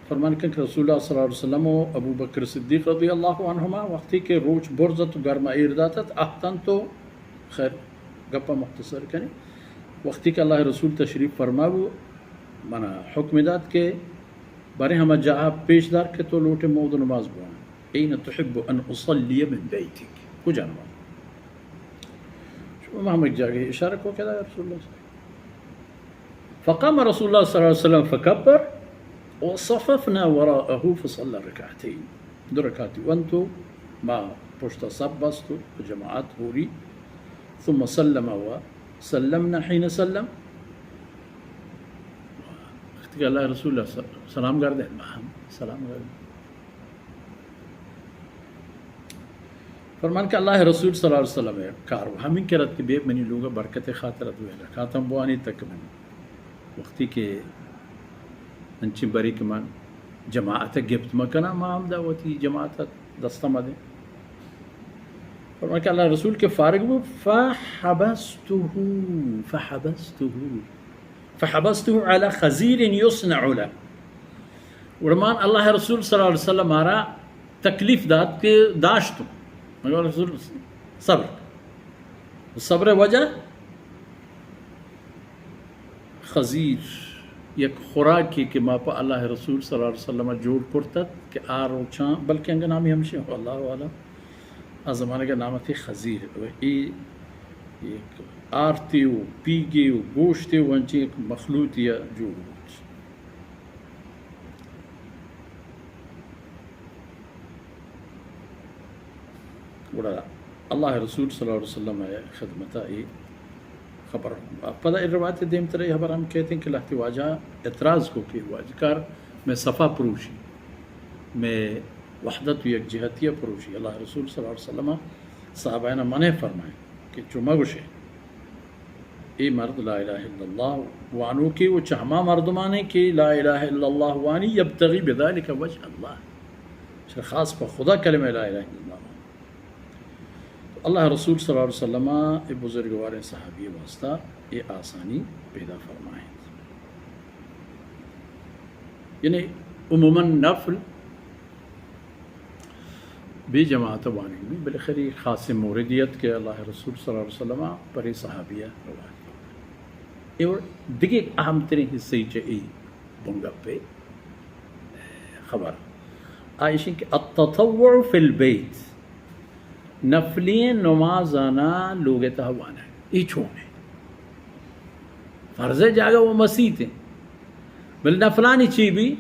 فرمان کن کہ رسول اللہ صلی اللہ علیہ وسلم و ابو بکر صدیق رضی اللہ عنہما وقتی کہ روچ برز ات و گرما ایر دات ات، اہتنت و خیر، گپا مختصر کنی۔ وقتی کہ اللہ رسول تشریف فرما بو، منا حکم دات کہ بارے ہما جاہا پیش دار کہ تو لوٹے مود نماز بوان۔ این تحب ان اصلی من بیتک۔ کجا نماز؟ شما ہم ایک جاگہ اشارہ کو کہ رسول اللہ صلی اللہ علیہ وسلم۔ فقام رسول اللہ صلی اللہ علیہ وسلم فکبر وصففنا وراءه فصلى ركعتين۔ دو رکعتی وانتو ما پشتا صف بستو، جماعت ہوری۔ ثم سلم وسلمنا حين سلم۔ وقتی کہ اللہ رسول اللہ سلام گردین، ما ہم سلام گردین۔ فرمان کہ اللہ رسول صلی اللہ علیہ وسلم کار ہمیں کرت کہ بے منی لوگا برکت خاطر دوئیں رکعتاں بوانی تک من وقتی کہ انچیں بری کہ من جماعت گپت مکناں، ما ہم دا وتی جماعت دستا مدیں۔ فرمان کہ اللہ رسول کہ فارغ بو، فحبسته، فحبسته، فحبسته على خزير يصنع له۔ گڑا من اللہ رسول صلی اللہ علیہ وسلم آرا تکلیف دات کہ داشتوں، مگر رسول صبر، صبر وجہ خزیر، یک خوراکی کہ ما پہ اللہ رسول صلی اللہ علیہ وسلم جوڑ کرتت کہ آ روچاں، بلکہ انگا نامی ہمشی ہو، اللہ عالم، آ زمانگا نام تی خزیر۔ و ای یک آرتی و پیگی و گوشتی و انچی یک مخلوطی جوڑ بوت۔ گڑا اللہ رسول صلی اللہ علیہ وسلم ء خدمت ء اے خبر۔ پدا اے روایت دیم تر اے خبر ہم کہتے ہیں کہ لہتی واجہ اعتراض کو کہ واجہ کار میں صفا پروشی، میں وحدت و یک جہتی پروشی۔ اللہ رسول صلی اللہ علیہ وسلم صحابہ منع فرمائے کہ چو مگوشے۔ اے مرد لا الہ الا اللہ وانوکے و چہ ہما مردمانے کہ لا الہ الا اللہ وانی یبتغی بذلک وجہ اللہ، چہ خاص پہ خدا کلمہ لا الہ الا اللہ وانی۔ تو اللہ رسول صلی اللہ علیہ وسلم اے بزرگواریں صحابی واسطہ اے آسانی پیدا فرمائیں۔ یعنی عموماً نفل بے جماعت وانگ بی، بلے خیر یک خاصیں موردی ات کہ اللہ رسول صلی اللہ علیہ وسلم پرے صحابیہ روایت کرد۔ اے وڑ دگہ اہم ترین حصہ چہ اے بنگپے خبر آئیشن کہ التطوع فی البیت، نفلی نمازانا لوگ تہ وانگ، ای چون ہے؟ فرض جاگہ و مسیت ہیں، بل نفلانی چی بی؟